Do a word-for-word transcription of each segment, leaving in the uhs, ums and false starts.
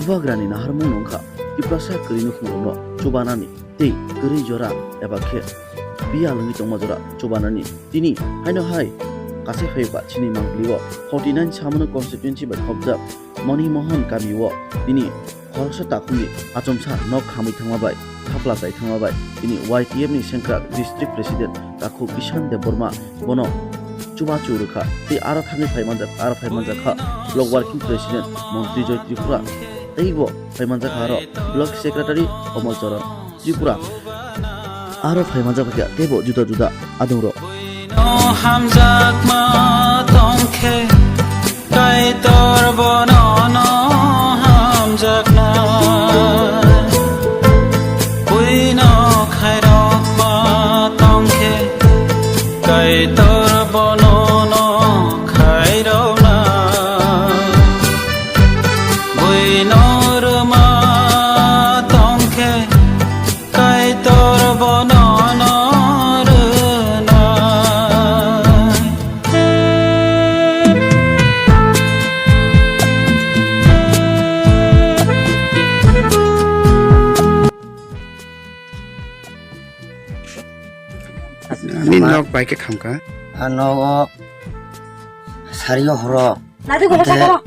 Bubagrani naharmung wngkha Tiprasa kwrwi nukhungrokno chubanani tei kwrwi jora eba khe biyal wngwi tongma jora chubanani. Tini haino hai kasai phaiba chini mangpili o forty nine Samano constituency bai khopjak Moni Mohon kami o tini khoroksa takhumni achomsa nok khamwi thangma bai, thapla chai thangma bai tini Y T F ni sengkrak district president Takhu Kishan Debbarma bono chubachu rwkha tei aro thangwi phaimanjak, aro phaimanjak kha block working president Montri Joy Tripura tei bo phaimanjak kha aro block secretary Komol Charan Tripura aro phaimanjak kha tei bo juda juda adongrok. Buino hamjakma tongkhe Kaitor bono no hamjakna, buino khairokma tongkhe, Kaitor bono no khairokna, buino rwma tongkhe, Kaitor bono no rwnai. Ni nok bai khe khamkha. A nogo sario horo. Nadi golo Ante sakoro.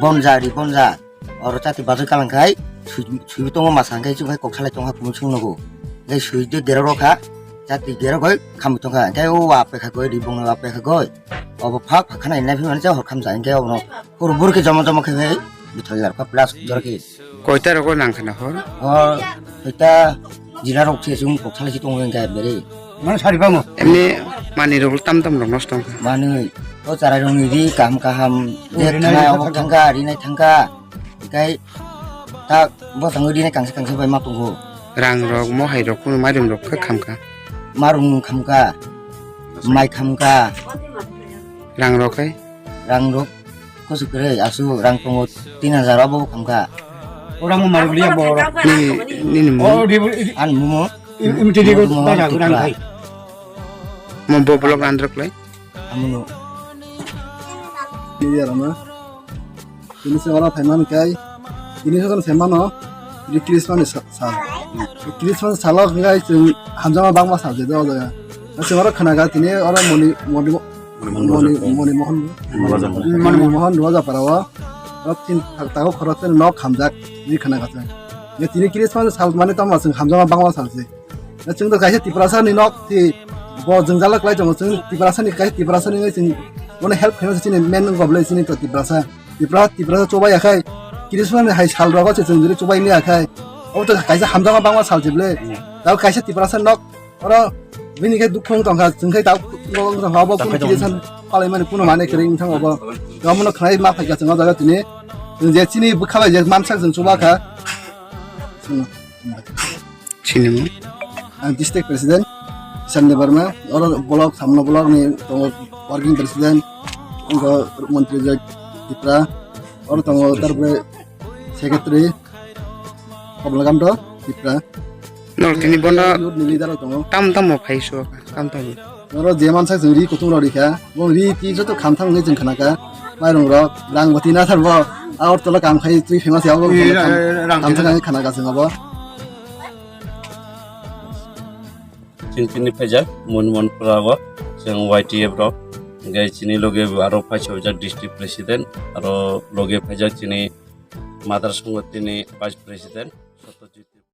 Bonja, ri bonja. Oro chati bazai kalang khai, sui, sui tongo masa khai, chung khai kok salai tong kha, kumun sung nogo. Khai sui de gero ro kha, chati gero khai, kham tong kha. Khai o wa pe kha goi, ri bong wa pe kha goi. Obo phak phak khana inai phi mani cha hor kham sa, khai obo no. Hor bur ke jama jama khai khai, bithal lar kha plus jor ke. Koita rogo nang khana hor? Hor, koita jila rok se chung kok salai si tong khai bere. Mane sari bamo. Emni mani rok tam tam rok nosto wngkha. Manwi, o chara rokni ri kaham kaham, je rinai thangna rinai obo thangkha. Thangkha, rinai thangkha. Hikai tak bo thangwi rinai kangsa kangsa bai ma tongo. Rang rok, mohai rok, kuno mairum rok khe khamkha. Marum khamkha, mai khamkha. Rang rok khe? Rang rok, kosok kwrwi, asu rang tongo tin hajar obo khamkha. O rang marum liya bo rok. Ni, nini mung? O, di, di, an mumo. Im, im, tini ko Mumo tara Tripura. Rang khai. Mo bo block androk lai. Amuno. Iya rama. Tini se ora phaiman kai. Tini se phaiman no. Tini Christmas ni sa-, sal. Christmas salo kai chwng hamjama bangma sal je do jaga. Se ora khana ga tini ora moni, moni, moni, moni mohon. Moni mohon dua ja para wa. Ora tin tak tak khoro ten nok hamjak ni khana ga chwng. Ye tini Christmas sal mani tamo chwng hamjama bangma sal je. Chwng to kaisa Tiprasa ni nok ti bo jwngjal khlai tongo, chwng Tiprasa ni kaisa Tiprasa ni chwng bono help khaina chini main wngkha bwlai chini to Tiprasa. Tipra-, Tiprasa chobai ya khai Christmas ni hai sal rogo se chwng jiri chobai liya khai. Obo to kaisa hamjakma bangma sal se bwlai. Tao kaisa Tiprasa nok oro bini khai dukhu wng tongkha, chwng khai tao wng tongkha, obo kunu Christmas palai mani kunu mane kwrwi wng thang obo. Omo no khnai ma phaikha chwng o jaga tini. Chwng je chini bwkha bai je mansak chwng choba kha. Chini mung? Ang district president, Sande Barma, oro block, Samno block ni tongo working president, wngkha Montri Joy Tipra, oro tongo tarpore secretary, Komlakanta Tipra. Nor tini bono youth ni leader rok tongo. Tam tamo phai so, tam tamo. Oro je mansa chwng ri kutung rok rikha, bo ri ti joto khamthang wngwi chwng khanakha. Mairung rok, rang bwtwi nathar bo, a ortolo kam khai twi phema se abo. Ee, rang, rang, rang. Khamthang wngwi khanakha chwng abo. Chini chini phaijak, Moni Mohon Pura o, chwng Y T F rok, hwnkhe chini loge aro phaisajak district president, aro loge phaijak chini mother songotini vice president, Satyajit.